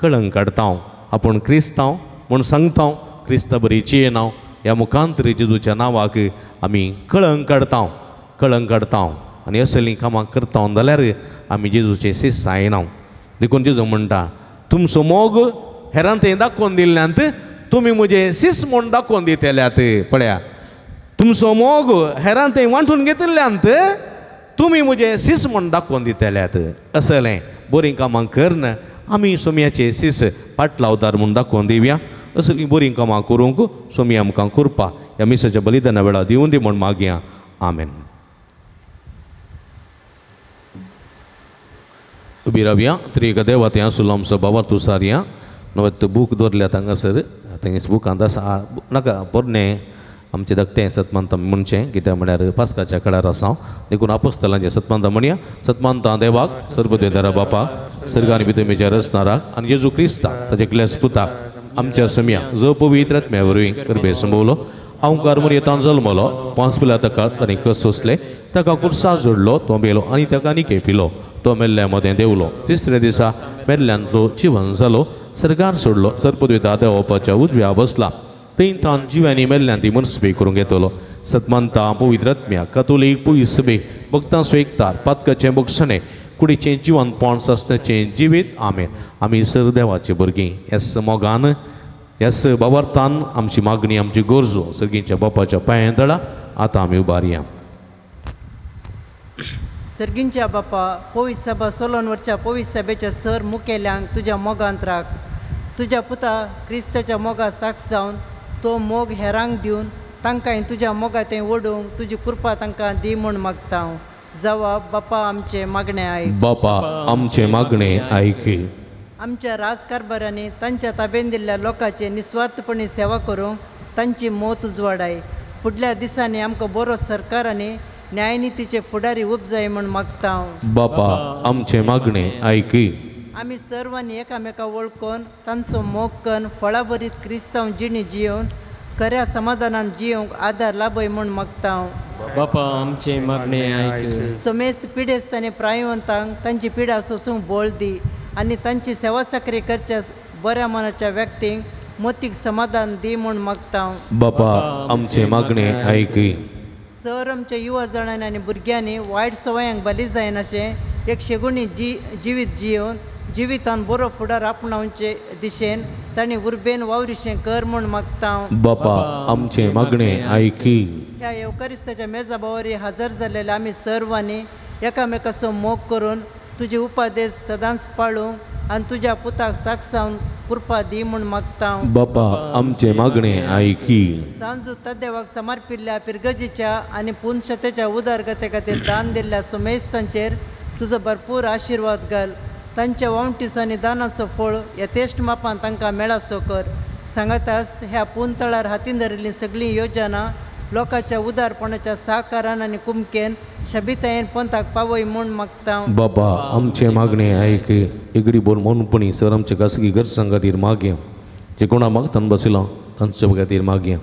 कळंक काडता. आपूण क्रिस्तांव म्हूण सांगता, क्रिस्ता बरी जियेना, ह्या मुखांतरी जेजूच्या नांवाक आमी कळंक काडता, कळंक काडता आनी असलीं कामां करता जाल्यार आमी जेजूचें शिस्त जायना. देखून जेजू म्हणटा तुमचो मोग हेरान थंय दाखोवन दिल्ल्यांत तुमी म्हजें शिस्त म्हूण दाखोवन दितल्यात. पळया तुमचो मोग हेरान थंय वांटून घेतिल्ल्यांत तुमी म्हजें शिस्त म्हूण दाखोवन दितल्यात. असलें बरीं कामां करन आमी सोमयाचे शिस्त पाटलावदार म्हूण दाखोवन दिवया. असलीं बरीं कामां करूंक सोमी आमकां कृपा ह्या मिसाच्या बलिदाना वेळार दिवन दी म्हूण मागया. आमेन. उबी रावया. त्रिएक देवा थंय आसलो आमचो बाबा तुसारया नवें बूक दवरल्यात हांगासर थंय बुकांत आसा नाका पोरणे आमचें धाकटें सतमानता म्हणचें कित्याक म्हळ्यार पास्काच्या कळार आसा देखून आपोस्तलांचें सतमानता म्हणया. सतमानता देवाक सर्वदेदारा बापा सर्गान भितर रचणाराक आनी जेजू क्रिस्ताक ताचे क्लेस पुताक आमच्या सम्या जो पवित्र आत्म्या वरवीं गर्भे संभवलो अंकार मुरयेतान जल्मलो पांच पिला ताका ताणें कस सोंसले ताका कुर्सा जोडलो तो मेलो आनी ताका निके पिलो तो मेल्ल्या मदें देंवलो तिसऱ्या दिसा मेल्ल्यांतलो जिवन जालो सरकार सोडलो सर्पद्विता देवपाच्या उजव्या बसला थंय तान जिव्यांनी मेल्ल्यान ती मनसबी करूंक येतलो. सतमानता पवित्र आत्म्या कातोलीक पवित्र भक्तां स्वेकतार पातकाचें बक्षणें कुडीचें जिवनपण सासणाचें जिवीत. आमेन. आमी सर देवाचे भुरगीं ह्याच मोगान ह्याच बाबार्थान आमची मागणी आमची गरजो सर्गीच्या बापाच्या पांयां तळा आतां आमी उबारया. सर्गींच्या बापा पवित्र सभा सोलोन वरच्या पवित्र सभेच्या सर मुखेल्यांक तुज्या मोगांत राख. तुज्या पुता क्रिस्ताच्या मोगा साक्ष जावन तो मोग हेरांक दिवन तांकां तुज्या मोगा थंय ओडूंक तुजी कृपा तांकां दी म्हूण मागता हांव. जवाब बापा आमचें मागणें आयक. बापा आमचें मागणें आयक. आमच्या राजकारभारांनी तांच्या ताबेन दिल्ल्या लोकांचे निस्वार्थपणी सेवा करूंक तांची मोत उजवाडाय. फुडल्या दिसांनी आमकां बरो सरकार आनी न्यायनितीचे फुडारी उपजाय म्हूण मागता हांव. बापा आमचें मागणें आयक. आमी सर्वांनी एकामेका वळखून तांचो मोग करून फळाभरीत क्रिस्तांव जिणी जियोवन खऱ्या समाधानान जियोवंक आदार लाभय म्हूण मागता हांव. बापा आमचें मागणें आयक. समेस्त पिडेस्त आनी प्रायवंतांक तांची पिडा सोसूंक बळ दी आनी तांची सेवा साकरी करच्या बऱ्या मनाच्या व्यक्तींक मोतीक समाधान दी म्हूण मागता हांव. बापा आमचें मागणें आयक. सर आमच्या युवा जाणांनी आनी भुरग्यांनी वायट सवयांक बली जायनाशें एक शेगुणी जिवीत जियोवन जिवितान बरो फुडार आपणावचे दिशेन तांणी उर्बेन वावरिशें कर म्हूण मागता हांव. बापा आमचें मागणें आयक. ह्या येवकारिस्ताच्या मेजा बावरी हजर जाल्लेल्या आमी सर्वांनी एकामेकाचो मोग करून तुजे उपादेश सदांच पाळूंक आनी तुज्या पुताक साक्षावन कृपा दी म्हूण मागता हांव. बापा आमचें मागणें आयक. सांजू तद्देवाक समर्पिल्ल्या पिरगजीच्या आनी पुनशतेच्या उदरगते खातीर दान दिल्ल्या सुमेस्तांचेर तुजो भरपूर आशिर्वाद घाल. तांच्या वावटीचो आनी दानाचो फळ यथेश्ट मापान तांकां मेळासो कर. सांगातास ह्या पुनतळार हातीन धरिल्लीं सगळीं योजना लोकांच्या उदारपणाच्या साकारान आनी कुमकेन शबितायेन पंथाक पावय म्हूण मागता. बापा आमचें मागणें आयक. एगडी बोल मौनपणी सर आमच्या खासगी गरजां खातीर मागया. जे कोणा मागतान बसयलां तांचे खातीर मागया.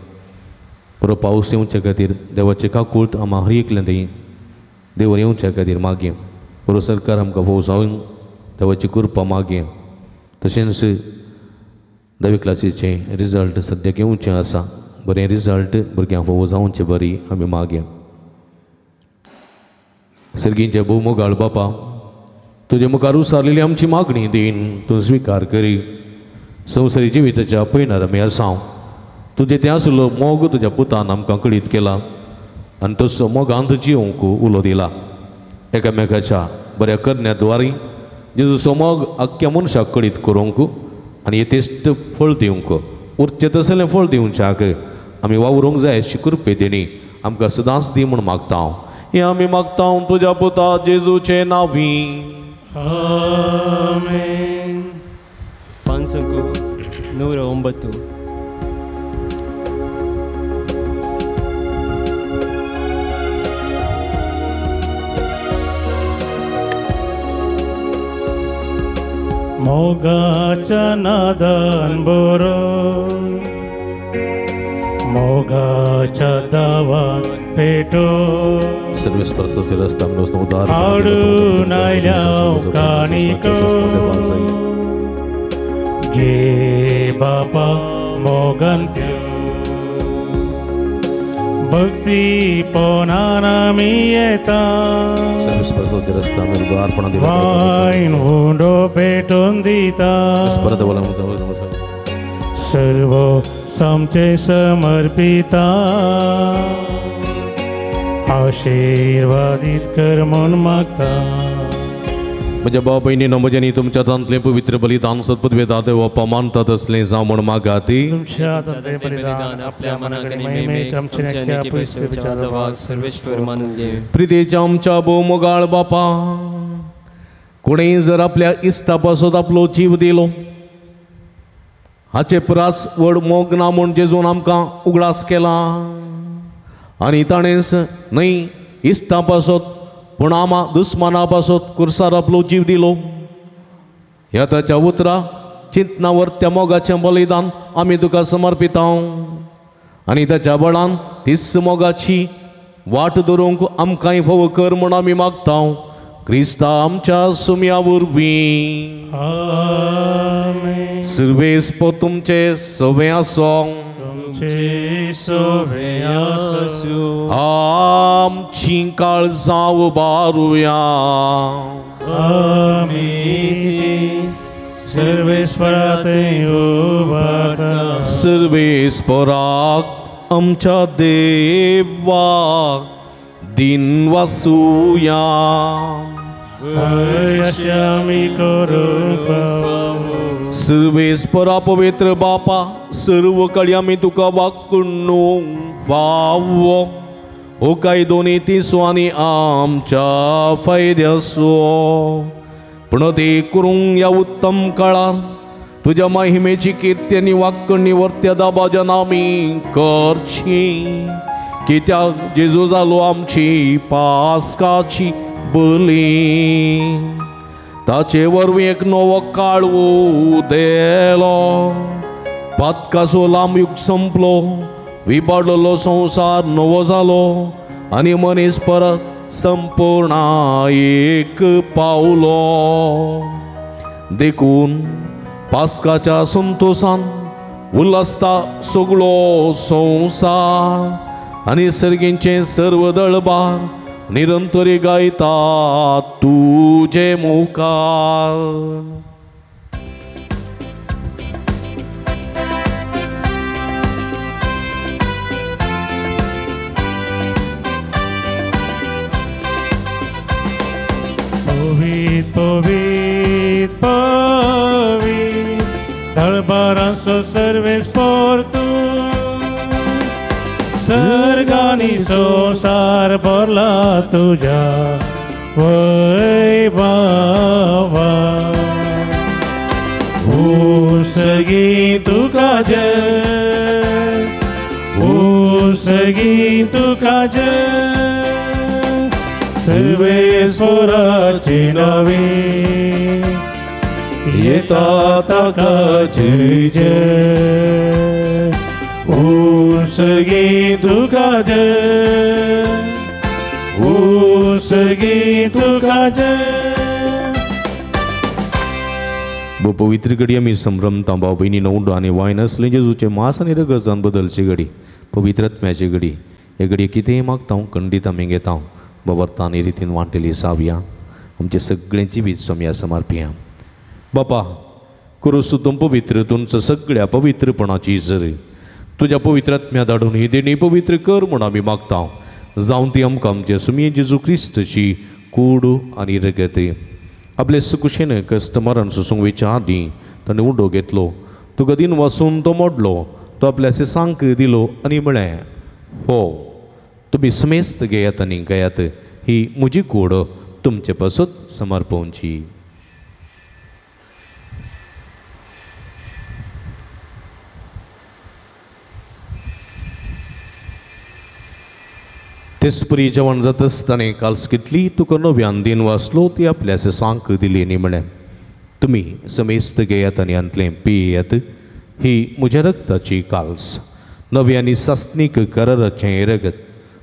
बरो पावस येवचे खातीर देवाचे काकूळत आमा हर एकल्यान थंय देवन येवच्या खातीर मागया. बरो सरकार आमकां फोव जावन देवाची कृपा मागया. तशेंच धावी क्लासीचें रिजल्ट सद्याक येवचें आसा. बरें रिजल्ट भुरग्यांक फावो जावचें बरी आमी मागया. सर्गींचे भोव मोगाळ बापा तुजे मुखार उसारलेली आमची मागणी दीन तूं स्विकार करी. संवसारी जिविताच्या पयणार आमी आसा. तुजें तें आसलो मोग तुज्या पुतान आमकां कळीत केला आनी तसो मोगांत जिवंक उलो दिला. एकामेकाच्या बऱ्या करण्या द्वारी जेजूचो मोग आख्ख्या मनशाक कळीत करूंक आनी यथेश्ट फळ दिवंक उरचें तसलें फळ दिवच्याक आमी वावरूंक जाय अशी कृपे देणी आमकां सदांच दी म्हूण मागता हांव. हें आमी मागता हांव तुज्या पुता जेजूचे नांवी. आमेन. 509. मोगाच्या नादान बरो मोगाच्या दावान पेटो सर्वेस्पराचो रस्ता उदार हाडून आयल्या काणिको घे बापा मोगान त्यो. भक्ती पोनान आमी येता वायन उंडो पेटोवन दिता सर्व सामचे समर्पिता आशीर्वादीत कर म्हूण मागता. म्हज्या भाव भयणीनो म्हज्यांनी तुमच्या तांतलें पवित्र बलिदान सत्पदवेदा देव मानतात असलें जावं म्हूण मागाती. तुमच्या तांतलें बलिदान आपल्या मनाक आनी महिमेक आमच्या नेक्या पयसुच्या देवाक सर्वेश्वर मानून घे. प्रितीच्या आमच्या भोव मोगाळ बापा, कोणेय जर आपल्या इश्टा पासत आपलो जीव दिलो हाचे परस व्हड मोग ना म्हूण जेजून आमकां उगडास केला आनी ताणेंच न्हय इश्टा पासत पूण आमा दुस्माना पासत कुर्सार आपलो जीव दिलो. ह्या ताच्या उतरां चिंतना वर्त्या मोगाचें बलिदान आमी तुका समर्पिता आनी ताच्या बळान तीच मोगाची वाट धरूंक आमकांय फावो कर म्हूण आमी मागता. क्रिस्ता आमच्या सुम्या वरवीं. आमेन. सर्वेस्पर तुमचे सवे आसों. आमची काळजां उबारुया. आमी सर्वेस्परा थंय उबारता. सर्वेस्पराक आमच्या देवा दिन वासुया. अशें आमी करूंक फावो. सर्वेस्परा पवित्र बापा, सर्व कळी आमी तुका वाकुण्णू फावो हो कायदो नीतीचो आनी आमच्या फायद्याचो. पूण ते करूंक ह्या उत्तम काळान तुज्या महिमेची किर्ती आनी वाकणी वर्त्या दाबाजान आमी करची. कित्याक जेजू जालो आमची पास्काची बली, ताचे वरवीं एक नवो काळ उदेलो. पातकाचो लांब युग संपलो, विबाडलेलो संवसार नवो जालो आनी मनीस परत संपूर्ण एक पावलो. देखून पास्काच्या संतोसान उल्हासता सगळो संवसार आनी सर्गींचें सर्व दळबार निरंतरी गायता तुजे मुखार. पवीत पवीत पवीत दळबारांचो सर्वेस्पर तूं, सर्गानी संवसार भरला तुज्या वैभवा. उसगी तुका जय, उसगी तुका जय, सर्वेस्पराची नवी येता ताका जय जय. उसगी तुका जय, उसगी तुका जय. भोव पवित्र घडी आमी संभ्रमता भाव भयणी उंडो आनी वायन आसलें जेजूचें मास आनी रगत बदलची घडी, पवित्र आत्म्याची घडी. हे घडये कितेंय मागता हांव खंडीत आमी घेता. बाबा आनी रितीन वांटेली सावया आमचें सगळें जिवीत सोम्या समर्पिया. बापा कुरुसू तूं पवित्र, तुमचं सगळ्या पवित्रपणाची जर तुज्या पवित्र आत्म्या धाडून ही देणी पवित्र कर म्हूण आमी मागता. जावन ती आमकां आमचे सुमये जेजू क्रिस्तची कूड आनी रगत. आपले सुकुशेन कस्टमरान सोसूंक वयच्या आदीं ताणें उडो घेतलो, तुका दिन वासून तो मोडलो, तो आपल्या सांक दिलो आनी म्हळें, हो तुमी समेस्त घेयात आनी घेयात, ही म्हजी कूड तुमचे पासत समर्पवची. तेसपरी जेवण जाता आसतना काल्स कितली तुका नव्यान दिन वाचलो ती आपल्या सांक दिली आनी म्हळें, तुमी समेस्त घेयात आनी हांतलें पियेयात, ही म्हज्या रक्ताची काल्स, नवी आनी सासणीक कराराचें रगत,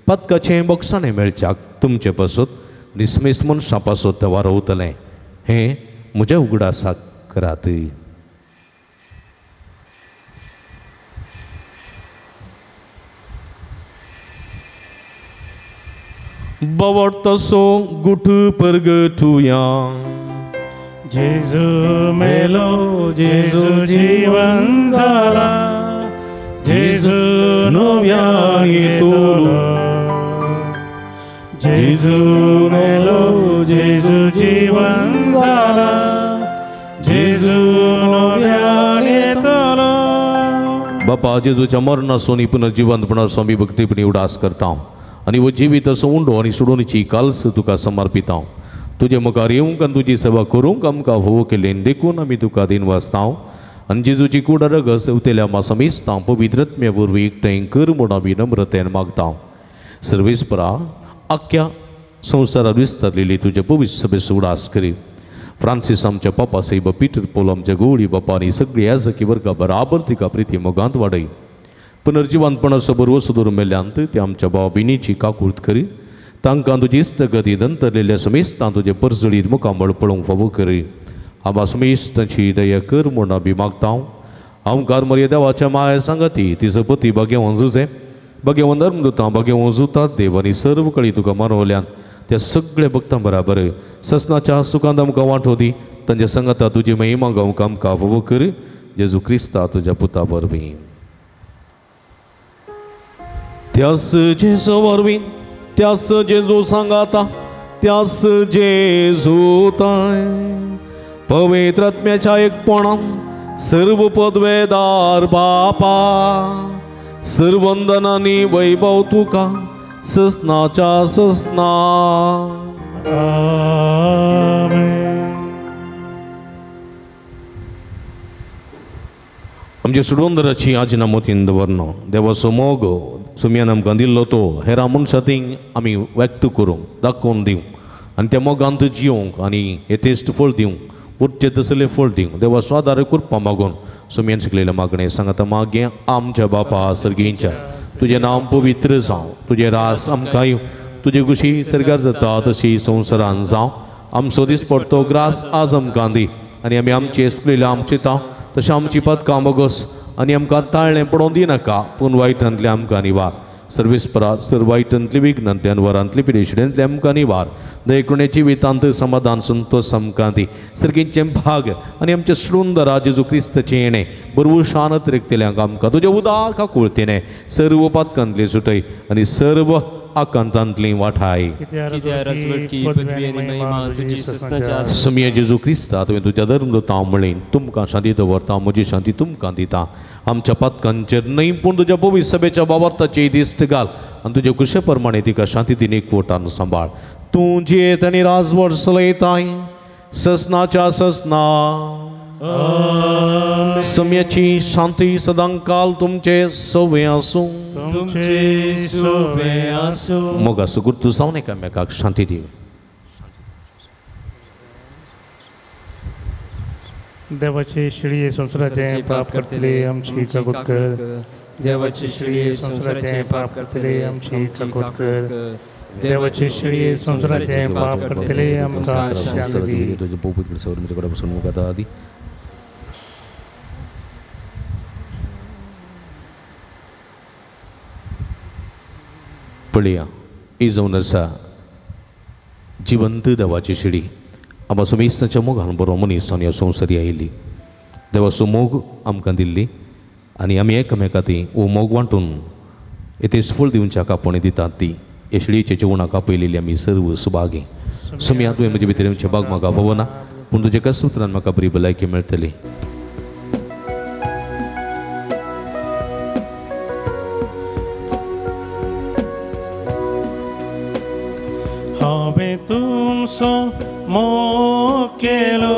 पातकाचें बोगसाणें मेळच्याक तुमचे पासत आनी समेस्त मनशां पासत वारवतलें. हें म्हज्या उगडासाक करात. बावडतसो गुठ परगटुया. जेजू मेलो, जेजू जीवन जाला, जेजू नव्यान येतलो. जेजू मेलो, जेजू जीवन जाला, जेजू नव्यान येतलो. बापा जेजूच्या मरणासून पुनर्जिवंतपणाचो आमी भक्तीपणी उडास करता आनी हो जिवीत असो उंडो आनी सोडोवणीची काल्स तुका समर्पिता. तुजे मुखार येवंक आनी तुजी सेवा करूंक आमकां फावो केलें देखून आमी तुका दिनवासता. आनी जेजूची कूड रगस उतेल्या मासमिस्तां पवित्रत्म्या वरवीं एकठांय कर म्हूण आमी नम्रतेन मागता. सर्वेस्परा आख्ख्या संवसारात विस्तारलेली तुजे पवित्र सभेचो उडास करी. फ्रांसीस आमच्या पापा साहेब, पीटर पोल आमच्या गवळी बापा आनी सगळी याजकी वर्गा बराबर तिका प्रिती मोगांत वाडय. पुनर्जिवंतपणाचो बरवसो दवरून मेल्यांत ते आमच्या भाव भयणीची काकूळत करी. तांकां तुजी इस्तगती दंतरलेल्या समेस्तां तुजें परजळीत मुखामळ पळोवंक फावो करी. आबा समेस्तांची दया कर म्हूण आमी मागता. हांव मर्या देवाच्या माया सांगती तिचो पती भाग्यवंत जुजे, भाग्यवंत धर्मदुतां, भाग्यवंत जुतात देव आनी सर्व कळी तुका मानवल्यान त्या सगळ्या भक्तां बराबर ससनाच्या सुखांत आमकां वांटो दी. तांच्या सांगाता तुजी महिमा गावंक आमकां फावो कर. जेजू क्रिस्ता तुज्या पुता वरवीं. त्यास जेजू वरवीं, त्यास जेजू सांगाता, त्यास जेजू ताय पवित्र आत्म्याच्या एकपणान सर्व पदवेदार बापा सर्वंदनानी वैभव तुका ससनाच्या ससना. आमच्या सुडवंदराची आजना मोतीन दवरनो देवाचो मोग सुमयान आमकां दिल्लो तो हेरां मनशां आमी व्यक्त करूंक दाखोवन दिवंक आनी त्या मोगांत जियोंक आनी येतेश्ट फळ दिवंक उरचें तसलें फळ दिवंक देवाचो आदार कृपा मागून सुमयान शिकलेलें मागणें सांगता. मागें आमच्या बापा सर्गींच्या, तुजें नांव पवित्र जावं, तुजें रास आमकां येवं, तुजी खुशी सर्गार जाता तशी संवसारान जावं. आमचो दिसपडतो ग्रास आज आमकां दी आनी आमी आमचे चुकलेलें आमचें तांव तशें आमची पदकां बोगस आनी आमकां ताळणें पडोवन दिनाका, पूण वायटांतलें आमकां निवार. सर्वेस्परा सर वायटांतली विघ्नांतल्यान वरांतली पिडेशिड्यांतलें आमकां निवार. दयकुणे जिवितांत समाधान संतोश आमकां दी. सर्गींचें भाग आनी आमचें सुंदर जेजू क्रिस्ताचें येणें बरवू शानत रिकतल्यांक आमकां तुजें उदार काकुळतेणें सर्व पातकांतली सुटय आनी सर्व आकांतांतली वाठाय. समिया जेजू क्रिस्ता तुवें तुज्या धर्मदूतां म्हणलें तुमकां शांती दवरता, म्हजी शांती तुमकां दिता. आमच्या पातकांचेर न्हय पूण तुज्या पवित्र सभेच्या बाबार्थाची दिश्ट घाल आनी तुजे कुशे प्रमाणे तिका शांती दिन एकवटान सांबाळ. तूं जियेत आनी राजवट चलयताय ससनाच्या ससना. सम्याची शांती सदांकाल तुमचे सवे आसूं. तुमचे सवे आसूं. मोगा सुगुर्तू जावन एकामेकाक शांती दी. देवाचे शिळये संवसाराचें पाप करतले आमची काकूत कर. देवाचे शिळये संवसाराचें पाप करतले आमची काकूत कर. देवाचे शिळये संवसाराचें पाप करतले आमकां शांती दी. पळया ही जावन आसा जिवंत देवाची शिडी. आमकां समेस्तांच्या मोगान बरो मनीस आनी ह्या संवसारी आयिल्ली देवाचो मोग आमकां दिल्ली आनी आमी एकामेका ती हो मोग वांटून येतेच फळ दिवच्या कापोणी दितात ती ह्या शिडयेच्या जेवणाक आपयलेली आमी सर्व सुभागी. सुमया तुवें म्हजे भितर येवचें बाग म्हाका फावना पूण तुज्या कसूत्रान म्हाका बरी भलायकी मेळटली. हांवें तुमचो मोग केलो,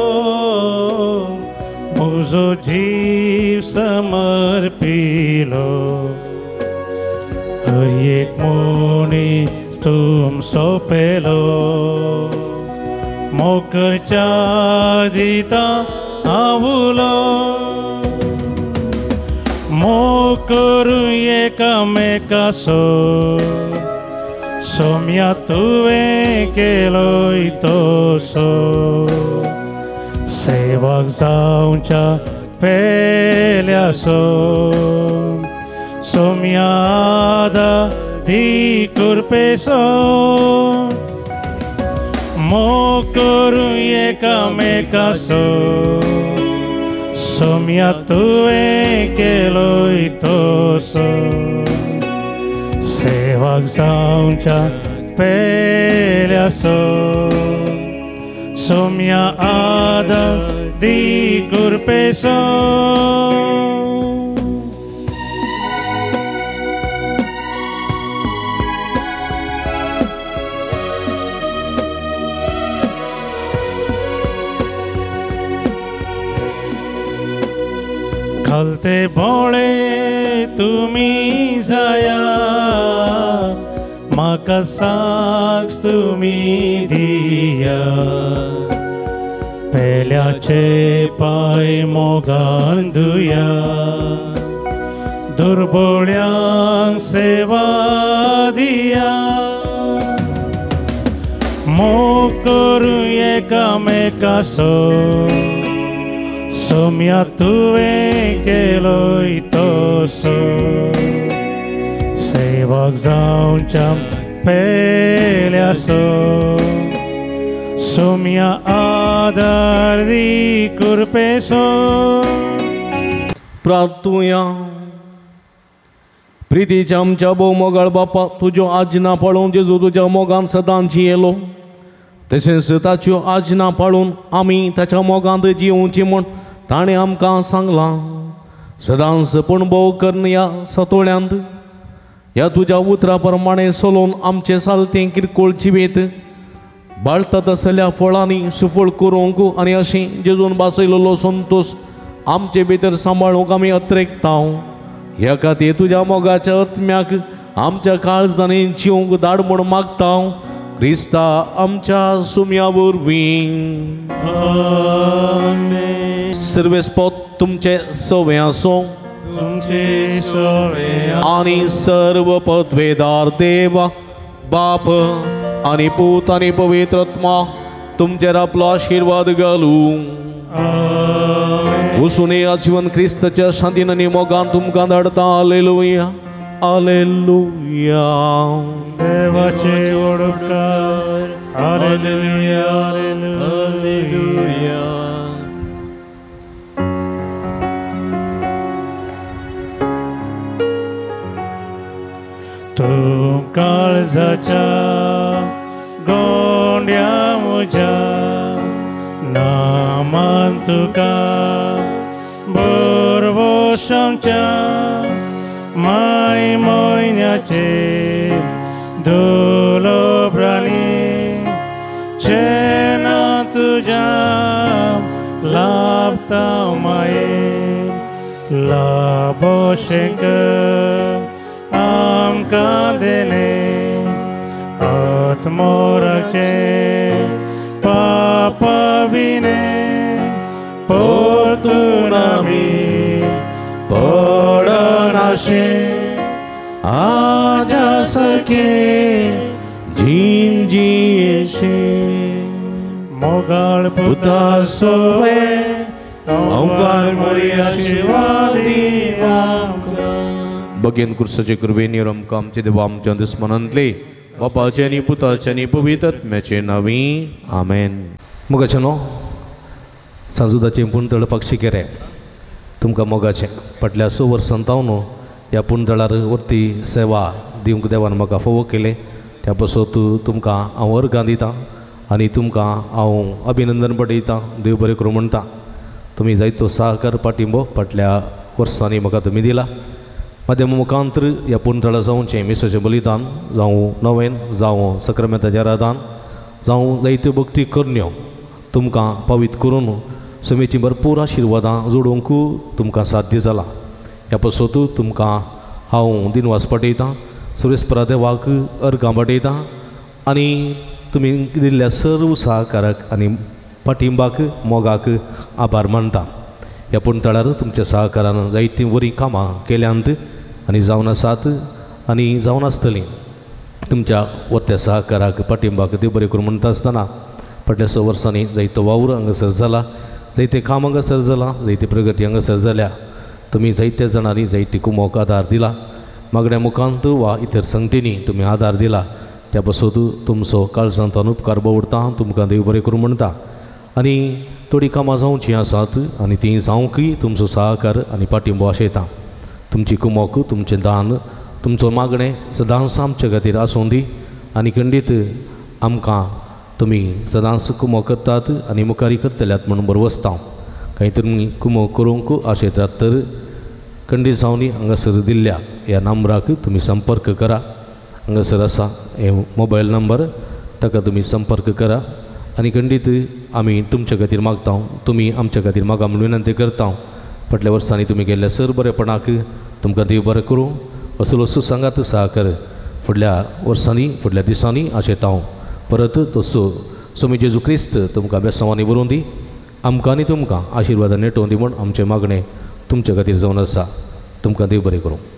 म्हजो जीव समर्पिलो, हर एक मनीस तुमचो पेलो, मोग करच्या दिता हांव उलो, मोग करूं एकामेकाचो, सोम्या तुवें केलोय तसो, सेवक जावच्या पेल्यासो, सोम्या दी कृपेसो. मोग करूं एकामेकासो सोम्या तुवें केलोय तसो सेवक जावच्या पेल्यासो सोम्या आदर दी कुरपेसो. खालते भोळे तुमी जाया म्हाका साक्ष तुमी दिया पेल्याचे पांय मोगान धुया दुर्बोळ्यांक सेवा दिया मोग करूं एकामेकासो सोम्या तुवें केलोय तसो सेवक जावच्या पेल्यासो सोम्या आदार दी कुरपेसो. प्रार्थुया. प्रितीच्या आमच्या भोव मोगाळ बापा तुज्यो आज्ञा पाळून जेजू तुज्या मोगान सदांच जियेलो तशेंच ताच्यो आज्ञा पाळून आमी ताच्या मोगांत जियोवची म्हूण ताणें आमकां सांगलां. सदांच पूण भोव करून ह्या सतोळ्यांत ह्या तुज्या उतरा प्रमाणें चलोवन आमचें सालतें किरकोळ जिवेत बाळता तसल्या फळांनी सुफळ करूंक आनी अशें जेजून भासयलेलो संतोश आमचे भितर सांबाळूंक आमी अत्रेकता. ह्या खातीर तुज्या मोगाच्या आत्म्याक आमच्या काळजांनी जिवंक धाड म्हूण मागता क्रिस्ता आमच्या सुम्या वरवीं. सर्वेस्पोत तुमचे सवे आसूं आनी सर्व पदवेदार देवा बाप आनी पूत आनी पवित्र आत्मा तुमचेर आपलो आशिर्वाद घालूं. वचून आजीवन क्रिस्ताच्या शांतीन आनी मोगान तुमकां धाडता. आलेलुया आलेलुया. देवाचे उपकार. आलेलुया आलेलुया. तूं काळजाच्या गोंड्या म्हज्या नामान तुका बरवश आमच्या माय म्हयन्याचे दुलोब्रांनी चेना तुज्या लाभता माये लाभोशेंक आमकां दिलें आत्मोराचे पापा विणे परतून आमी पडनाशे आजा सखे झिंजियेशे मोगाळ पुता सोवे अवघार मरी आशिर्वाद आमकां. बगेन कुर्साचे कृपेन आमकां आमचे देवा आमच्या दुस्मनांतले बापाचे आनी पुताचे आनी पवित्र आत्म्याचे नांवी आमेन. मोगाचें न्हू सांजुदाचें पुणतळ पक्षी केरें तुमकां मोगाचें फाटल्या 6 वर्सां तावन ह्या पुणतळार वरती सेवा दिवंक देवान म्हाका फावो केलें त्या पासत तुमकां हांव अर्गां दितां आनी तुमकां हांव अभिनंदन पटयतां. देव बरें करूं म्हणटा. तुमी जायतो सहकार पाठिंबो फाटल्या वर्सांनी म्हाका तुमी दिला. माध्यम मुखांतर ह्या पुणतळा जावचें मिसाचें बलिदान जावं नवेन जावं सक्रामेंताचें आराधन जावं जायत्यो भक्ती करण्यो तुमकां पावीत करून समेची भरपूर आशिर्वादां जोडूंक तुमकां साध्य जालां. ह्या पासत तुमकां हांव दिनवास पटयतां सर्वेस्परा देवाक अर्गां पटयतां आनी तुमी दिल्ल्या सर्व सहकाराक आनी पाठिंबाक मोगाक आभार मानता. ह्या पुणतळार तुमच्या सहकारान जायतीं बरीं कामां केल्यांत आनी जावन आसात आनी जावन आसतलीं. तुमच्या वरत्या सहकाराक पाठिंबाक देव बरें करूं म्हणटा आसतना फाटल्या 6 वर्सांनी जायतो वावर हांगासर जाला जायतें काम हांगासर जालां जायती प्रगती हांगासर जाल्या. तुमी जायत्या जाणांनी जायती कुमोक आदार दिला मागण्या मुखांत वा इतर संगतींनी तुमी आदार दिला. त्या पासत तुमचो काळजांत उपकार बावडटा, तुमकां देव बरें करूं म्हणटा. आनी थोडीं कामां जावचीं आसात आनी तीं जावंकय तुमचो सहकार आनी पाठिंबो आशयता. तुमची कुमोक, तुमचें दान, तुमचो मागणें सदांच आमचे खातीर आसूं दी आनी खंडीत आमकां तुमी सदांच कुमोक करतात आनी मुखारी करतल्यात म्हणून बरवसता. कांय तुमी कुमोक करूंक आशयतात तर खंडीत जावनी हांगासर दिल्ल्या ह्या नंबराक तुमी संपर्क करा. हांगासर आसा हे मोबायल नंबर, ताका तुमी संपर्क करा आनी खंडीत आमी तुमच्या खातीर मागता, तुमी आमच्या खातीर मागा म्हूण विनंती करता. फाटल्या वर्सांनी तुमी केल्ल्या सर बरेपणाक तुमकां देव बरें करूं असलो असो सांगात सहकार फुडल्या वर्सांनी फुडल्या दिसांनी आशेता हांव. परत तसो स्वामी जेजू क्रिस्त तुमकां बेसांवांनी बरोवन दी, आमकां आनी तुमकां आशिर्वादान नेटोवन दी म्हूण आमचें मागणें तुमच्या खातीर जावन आसा. तुमकां देव बरें करूं.